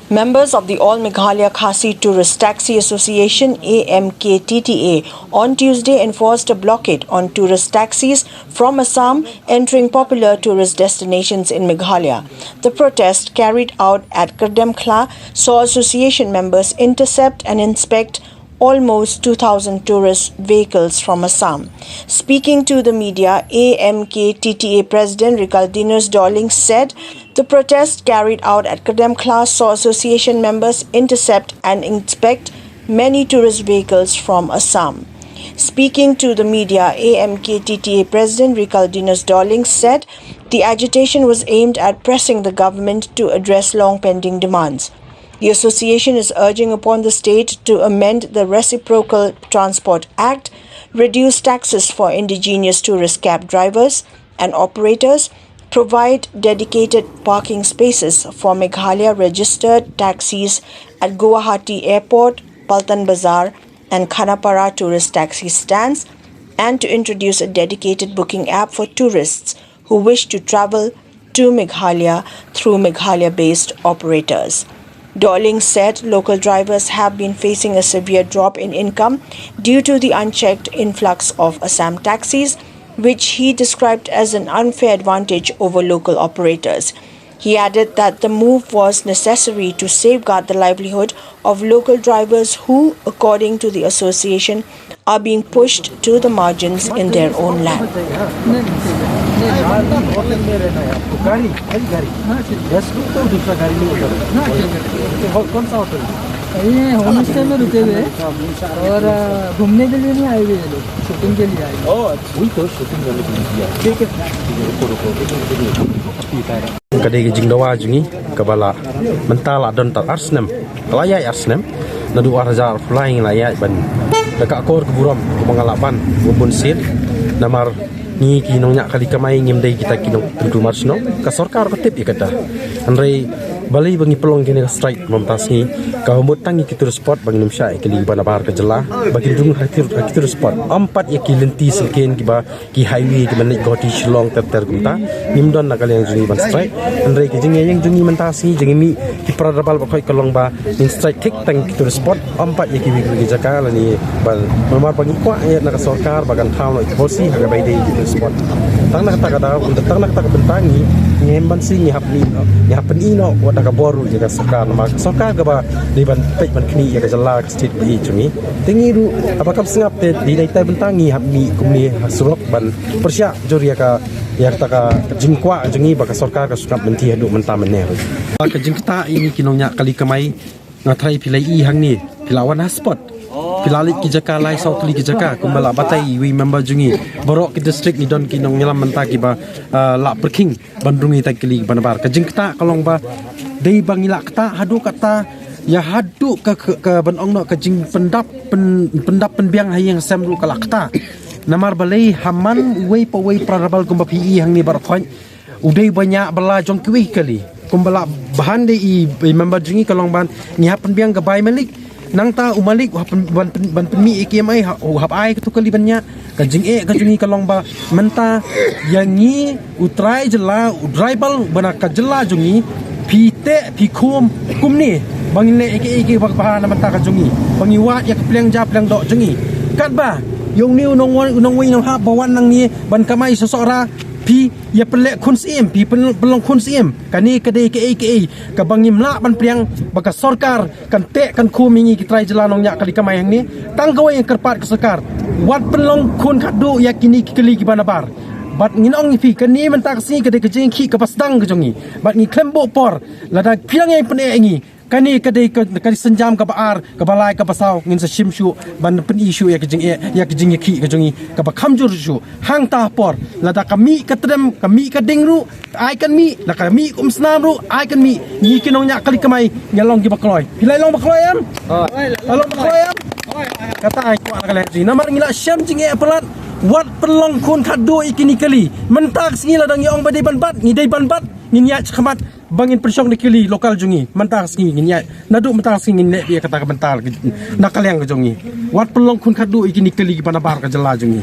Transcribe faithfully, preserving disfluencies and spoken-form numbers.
Members of the All Meghalaya Khasi Tourist Taxi Association, A M K T T A, on Tuesday enforced a blockade on tourist taxis from Assam entering popular tourist destinations in Meghalaya. The protest, carried out at Kerdemkhla, saw association members intercept and inspect almost two thousand tourist vehicles from Assam. Speaking to the media, A M K T T A President Rikaldinus Dorling said the protest carried out at Kerdemkhla saw association members intercept and inspect many tourist vehicles from Assam. Speaking to the media, A M K T T A President Rikaldinus Dorling said the agitation was aimed at pressing the government to address long pending demands. The association is urging upon the state to amend the Reciprocal Transport Act, reduce taxes for indigenous tourist cab drivers and operators, provide dedicated parking spaces for Meghalaya registered taxis at Guwahati Airport, Paltan Bazar, and Khanapara tourist taxi stands, and to introduce a dedicated booking app for tourists who wish to travel to Meghalaya through Meghalaya based operators. Dorling said local drivers have been facing a severe drop in income due to the unchecked influx of Assam taxis, which he described as an unfair advantage over local operators. He added that the move was necessary to safeguard the livelihood of local drivers who, according to the association, are being pushed to the margins in their own land. गाड़ी है, गाड़ी। यस, तो दूसरा गाड़ी नहीं उतर। कौन सा होटल? ये होम स्टे में रुके हुए हैं और अ, घूमने के लिए नहीं आए हुए ये लोग, शूटिंग के लिए आए हुए हैं। वही तो शूटिंग करने के लिए किया। ठीक है। रुको, रुको, रुको, रुको। Ka dei ka jingdawa jong ngi kaba la mynta la don tad ar snem, la ïaid ar snem. Naduh ar hajar arphew lai ngi la ïaid ban da ka akor ka burom kaba nga la ban ba bun sien. Namar ngi ki nongñiah kali kamai ngim dei kita ki nongpynkulmar shnong. Ka sorkar ka tip ïa kata. Hynrei balei ba ngi pynlong kine ka strike mynta sngi? Ka mut tang ïa ki tourist spot ba ngin ym shah ïa kali ba nabar ka jylla ba kin rung ha ki tourist spot. Ym pat ïa ki lynti syngkien kiba ki highway kiba leit Guwahati Shillong ter ter kumta. Ngim don na ka liang jong ngi ban strike. Hynrei ki jingïaïeng jong ngi mynta sngi jong ngi mih ki para rabal ba khoit ka long ba ngin strike thik tang ki tourist spot. Ym pat ïa kiwei kiwei ki jaka lane ba namar ba ngi kwah ïa na ka sorkar ba kan thaw noh ki policy ha kaba ïadei ki tourist spot. Tang na kata ka daw, tang na kata ka bynta ngi ngim ban sngi ngi hap mih noh, ngi hap pyni noh wat da ka bor ruh ïa ka sorkar namar ka sorkar kaba dei ban peit ban knieh ïa ka jylla ka state ba ïeit jong ngi. Te ngi ruh haba kam sngap te dei na ita bynta ngi hap mih kumne ha surok ban pyrshah jur ïa ka ïa kata ka jingkwah jong ngi ba ka sorkar ka sngap mynta haduh mynta mynne. Ka jingktah ïa ngi ki nongñiah kali kamai, nga tharai phi la ïohi hangne, phi la wan ha spot, phi la leit ki jaka lai saw tylli ki jaka kumba la batai iwei member jong ngi. Baroh ki district ngi don ki nongïalam mynta kiba ah, la pyrkhing ban rung ïa kita ki kali ba nabar. Ka jingktah ka long ba dei ba ngi la ktah haduh katta ïa haduh ka ka, ka ban ong noh ka jingpyndap pyn, pyndap pynbiang ha ïing ha sem ruh ka la ktah. Namar balei ha man uwei pa uwei para rabal kumba phi ïohi hangne baroh khoit u dei ba ñiah bylla jong kiwei ki kali. Kumba la bahan dei i, i member jong ngi ka long ban ngi hap pynbiang ka bai malik. Nangta u malik u hap pyn, ban pyn, ban pynmih ïa ki ïa mai ha, u hap ai kato kali ban ñiah. Ka jingeh ka jong ngi ka long ba mynta ïa ngi u trai jylla, u driver ba na ka jylla jong ngi, phi teh phi khum kumne ba ngin leh ïa kiei kiei ba bha na bynta ka jong ngi, ba ngi wad ïa ka pliang ja pliang doh jong ngi. Katba ïa une u nongwei u nongwei nonghap ba wan nangne ban kamai sohsohra, phi ïa pynleh khun syiem, phi pyn, pynlong khun syiem. Kane ka dei kaei kaei kaba ngim lah ban pdiang ba ka sorkar kan teh kan khum ïa ngi ki trai jylla nongñiah kali kamai hangne. Tang kawei nga kyrpad ka sorkar, wat pynlong khun khatduh ïa kine ki kali kiba nabar. Bad ngin ong ïa phi, kane mynta ka sngi ka dei ka jingïakhih kaba sdang ka jong ngi. Bad ngi khlem buh por, lada phi dang ïai pyneh ïa ngi, kane ka dei ka, ka dei synjam kaba ar, kaba lai, kaba saw, ngin sa shim shuh ban pyni shuh ïa ka jingeh, ïa ka jingïakhih ka jong ngi kaba kham jur shuh. Hangta por lada ka mih ka tdem, ka mih ka ding ruh, ai kan mih, la ka mih kum snam ruh, ai kan mih. Ngi ki nongñiah kali kamai ngi long kiba kloi. Phi la long ba kloi em? Phi la long ba kloi em? Kata ai kwah na ka leh jong ngi. Namar ngi la shem jingeh palat. Wat pynlong khun khatduh ïa kine ki kali. Mynta ka sngi lada ngi ong ba dei ban bat, ngi dei ban bat. Ngin ïaid shakhmat ba ngin pynshong da ki kali local jong ngi. Mynta ka sngi ngin ïaid. Naduh mynta ka sngi ngin leh beit ïa kata ka bynta na ka liang ka jong ngi. Wat pynlong khun khatduh ïa kine ki kali kiba nabar ka jylla jong ngi.